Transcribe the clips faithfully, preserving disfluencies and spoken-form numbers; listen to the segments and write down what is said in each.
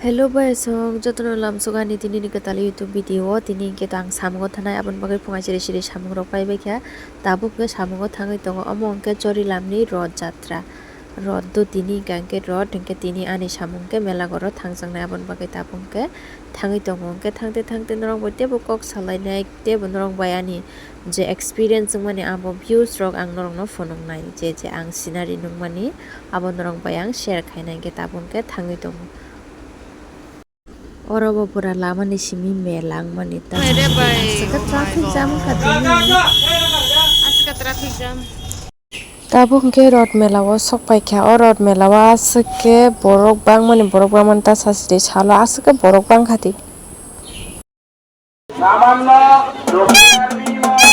Hello, boys, song jotono lamsugani tini ni kwtal YouTube video o. Tini hwnkhe to ang samungo thanai, aboni bagwi phunga siri siri samung rok paibai kha. Tabuk hwnkhe samungo thangwi tongo, omo hwnkhe Chorilamni Roth Jatra. Roth do tini hwnkhe, hwnkhe Roth hwnkhe tini ani samung hwnkhe Melagoro thangjaknai, aboni bagwi tabuk hwnkhe thangwi tongo. Hwnkhe thangte thangte norok bai teibo kok salainai, teibo norok bai ani je experience wngmani abo views rok ang norokno phunuknai, je je ang scenery nukmani abo norok bai ang share khainai, hwnkhe tabuk hwnkhe thangwi tongo. Oro bo pura lama ni simi mela wngmani ta. Aswk khe traffic jam wngkha tini. Aswk khe traffic jam. Tabuk hwnkhe Roth Mela o sok paikha. O Roth Mela o aswk khe borok bangmani, borok bangmani ta sasidi salo aswk khe borok bangkha di. সামান্য দক্ষিণার বিনিময়ে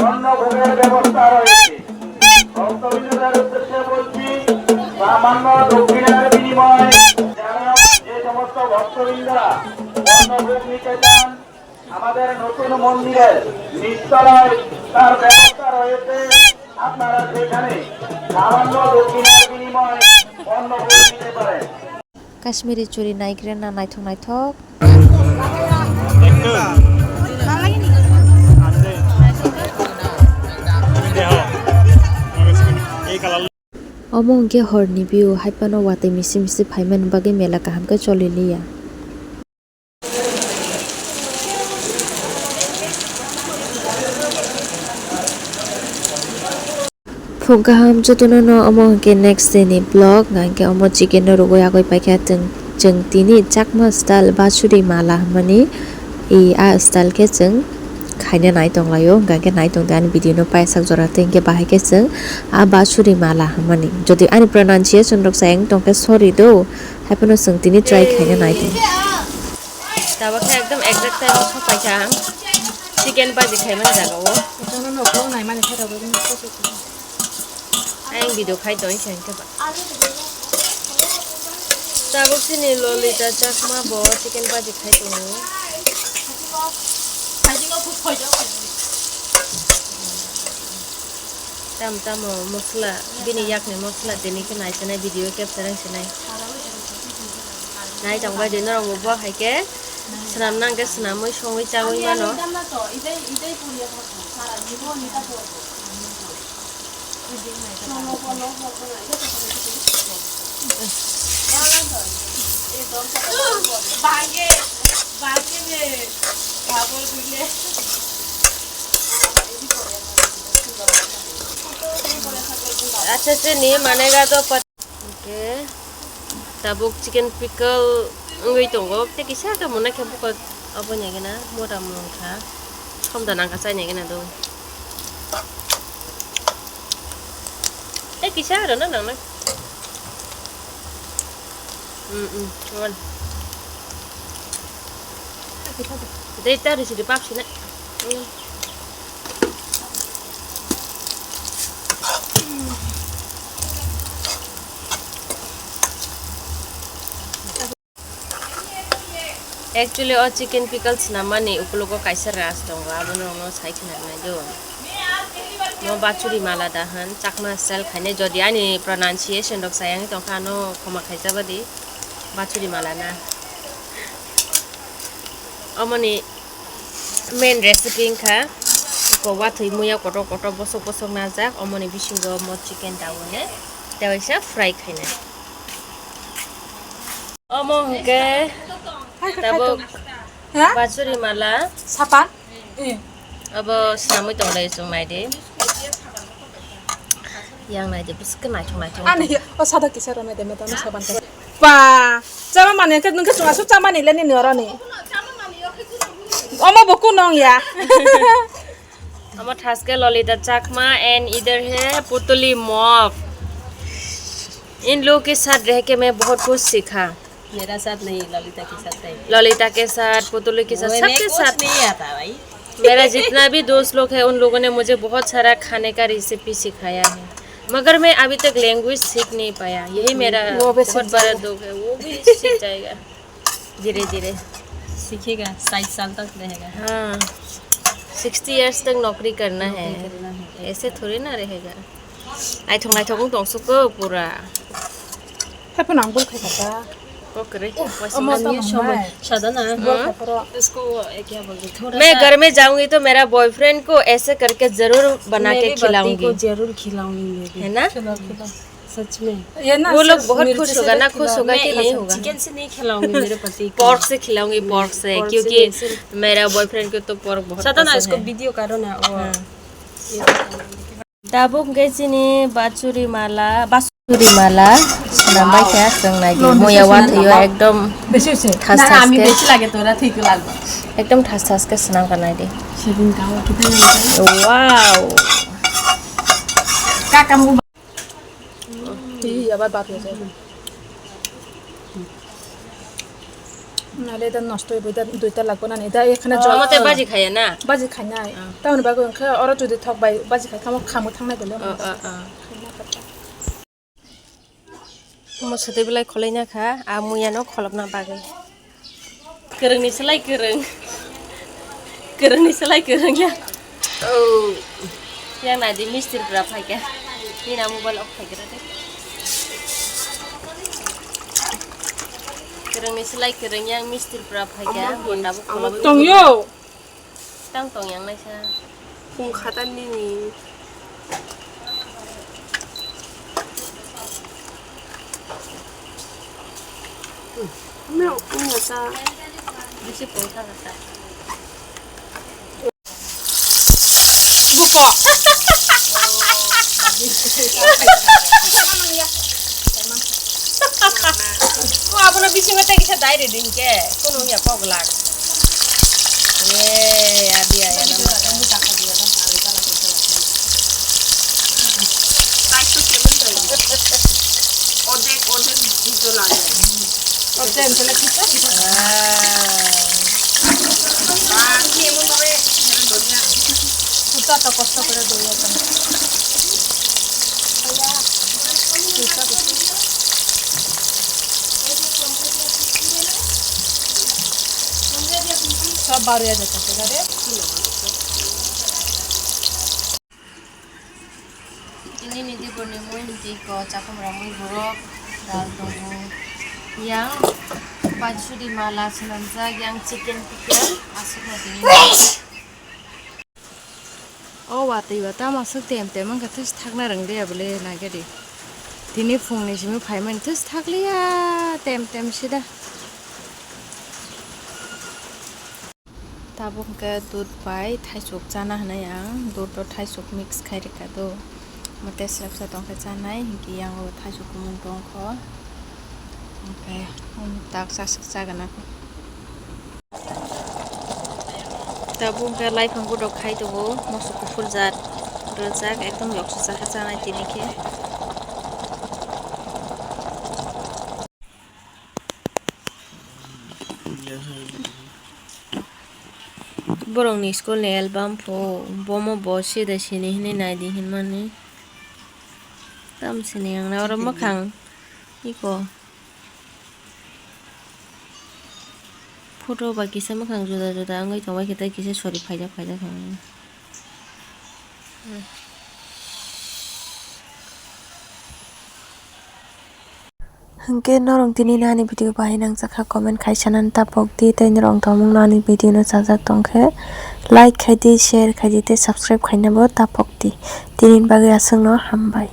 অন্ন ভোগের ব্যবস্থা রয়েছে। ভক্তবৃন্দদের উদ্দেশ্যে বলছি, সামান্য দক্ষিণার বিনিময়ে যারা যে সমস্ত ভক্তবৃন্দরা অন্ন ভোগ নিতে চান, আমাদের নতুন মন্দিরের নিচতলায় তার ব্যবস্থা রয়েছে। আপনারা সেখানে সামান্য দক্ষিণার বিনিময়ে অন্ন ভোগ নিতে পারেন। Kashmiri churi naigrana naithok naithok. Omo hwnkhe horni view, haiphano watwi misi misi phaimani bagwi mela kaham khe choli liya. Phung kaham jotono no omo hwnkhe next day ni vlog, hwnkhe omo chicken no rwgwi agoi paikha chwng, chwng tini Chakma style bachuri mala hwnmani, i a style khe chwng khaina nai tonglaio, hwnkhe nai tongdi ani video no paisak jora tei hwnkhe bahai khe chwng a bachuri mala hwnmani. Jodi ani pronunciation rok sayang tongkhe sorry do, haiphano chwng tini try khaina nai tong. Tabuk khe ekdom exact time o sopai kha ang chicken baji khaimani jaga o. Jotono no kok naimani khe rw. Ayang video khai tong se hwnkhe ba. Tabuk chini Lolita Chakma bo chicken baji khai tongo. Tam tamo mosla, bini yakni mosla tini khe nai sinai, video capture ang sinai. Nai tong bai di norok bo bo hai khe swnam nang khe swnamwi songwi chawi mano. Acha chini manega do pat. Oke. Tabuk chicken pickle wngwi tongo. Tei kisa khe mwnai khe buka obo ni gana mota mungkha. Somda nangkha chai ni gana do. Tei kisa aro na nang na. Mm, mm, one. Dei ta risi di pap sina. Mm. Actually, o chicken pickle swnamani ukologo kaisa raj tongo, abono norokno sai khna nai do. Mo bachuri mala da han, Chakma style khainai, jodi ani pronunciation rok sai wngwi tongkha, ano khoma khaijabadi, bachuri mala na. Omoni main recipe wngkha ko wathwi muya kotor kotor bosok bosok najak, omoni bisingo mo chicken daune, tei waisa fry khainai. Omo hwnkhe tabuk Ha? Bachuri mala. Sapan? Eh. Abo swnamwi tonglai chwng naidi. Yang naidi bwswk naithok naithok. Ani o sada kisa rw naidi meto no sapan. Ba, chama mani khe nwng khe chwng aswk chama ni le nini oroni. Omo bo kunong ya. Omo thaske Lolita Chakma and idhar hai Putuli Mok. In log ke saath reh ke main bahut kuch sikha. मेरा साथ नहीं, ललिता के साथ है। ललिता के साथ, पुतुली के साथ, वो सबके साथ। नहीं आता भाई। मेरा जितना भी दोस्त लोग हैं, उन लोगों ने मुझे बहुत सारा खाने का रेसिपी सिखाया है, मगर मैं अभी तक लैंग्वेज सीख नहीं पाया। यही मेरा वो भी बहुत सीख बड़ा जाएगा। दुख है, वो भी सीख जाएगा धीरे धीरे। सीखेगा, साठ साल तक रहेगा। हाँ, सिक्सटी ईयर्स तक नौकरी करना है। नौकरी करना है। ऐसे थोड़ी ना रहेगा। Naithok naithok wng tong suko pura. Haphano ang bul khai kha ta. पकड़े, उफ, वैसे अम्मा, बनिए तो शोभा। हमारे। शादा ना। हम्म। इसको क्या बोलते, थोड़ा मैं सा घर में जाऊंगी तो मेरा बॉयफ्रेंड को ऐसे करके जरूर बना मैं के भी बत्ती खिलाऊंगी। को जरूर खिलाऊंगी मैं भी। है ना? खिलाओ, खिलाओ। सच में। ये ना वो लोग सिर्फ बहुत मिर्ची खुश से होगा ना, तो खुश खिलाओ। होगा मैं कि नहीं ये होगा? चिकन से नहीं खिलाऊंगी मेरे पति को। पोर्क से खिलाऊंगी, पोर्क से, पोर्क से क्योंकि वैसे मेरा बॉयफ्रेंड को तो पोर्क बहुत शादा ना, पसंद इसको है। वीडियो करो ना, वो हाँ। ये Tabuk hwnkhe chini bachuri mala, bachuri mala swnambai kha chwng nai di. Wow. Muya wathwio ekdom thas thas khe. বেশি হয়েছে। না, আমি বেশি লাগে, তোরা ঠিক লাগবে। Ekdom thas thas khe swnam kha nai di. সেদিন গাওয়া খেতে গেলাম। Wow. কাকা মুখ এই আবার বার হয়ে যায়। নাহলে এটা নষ্ট হইব, এটা দুইটা লাগবে না, এটা এখানে জল। আমাদের বাজি খায় না? বাজি খায় না। তাহলে বাগো ওখানে ওরা যদি থক বাই বাজি খায়, খামো, খামো থাকনা গেলে। Omo swtwi belai khwlaina kha, a muya no kholopna bagwi. Kwrwngni slai kwrwng. Kwrwngni slai kwrwng ya. Oh. Yang nai di mistri pura phaikha. Nina mobile off khai gra de. Kwrwngni slai kwrwng yang mistri pura phaikha. Tong yo. Tang tong yang naisa. Khung khatan nini. Meo, meo sa. Bisi pung kha kha. Buko. Ko abono bisingo tei kisa dai rwdi hinkhe, kono wngya kok glak. Ye, abi aya no mata. Ordek, ordek dito lage. Ordek, ordek dito? Ah. Ah, ini emang gue, ini dunia. Susah atau kosong pada dunia kan? সব বার হয়ে যাচ্ছে, ঠিক আছে? Tini ni diborni mui hwnkhe iko chakhumra mui borok dal tongo. Yang bachuri mala swnamjak, yang chicken pickle aswkno tini. O watwi o tamo swk tem tem wngkha, thus thakna rwngli abole naikhe di. Tini phungni simi phaimani thus thakliya tem tem sida. Tabuk hwnkhe dudh bai thaisuk chana hinwi ang, dudh o thaisuk mix khai rwkha do. Omo tei srepsa tongkhe chanai, hinkhe yango thaisuk kumung tongkho. Hinkhe tak chasuk chagana. Tabuk hwnkhe laiphang bodok khai tongo, moso kuphur jat rwjak, ekdom yoksa chakha chanai tini khe. Borokni school ni album pho, bomo bo sida sini hinwi naidi hinmani. Tam sini ang na oro mwkhang iko. Photo bai kisa mwkhang juda juda wngwi tongbai khe tei kisa sori phaijak phaijak hinwi. Hinkhe norok tini ani video bahai nangjakha, comment khai sanani tapok di, tei norok tongmung ani video no chajak tongkhe like khai di, share khai di tei subscribe khaina bo tapok di. Tini bagwi aswkno hambai.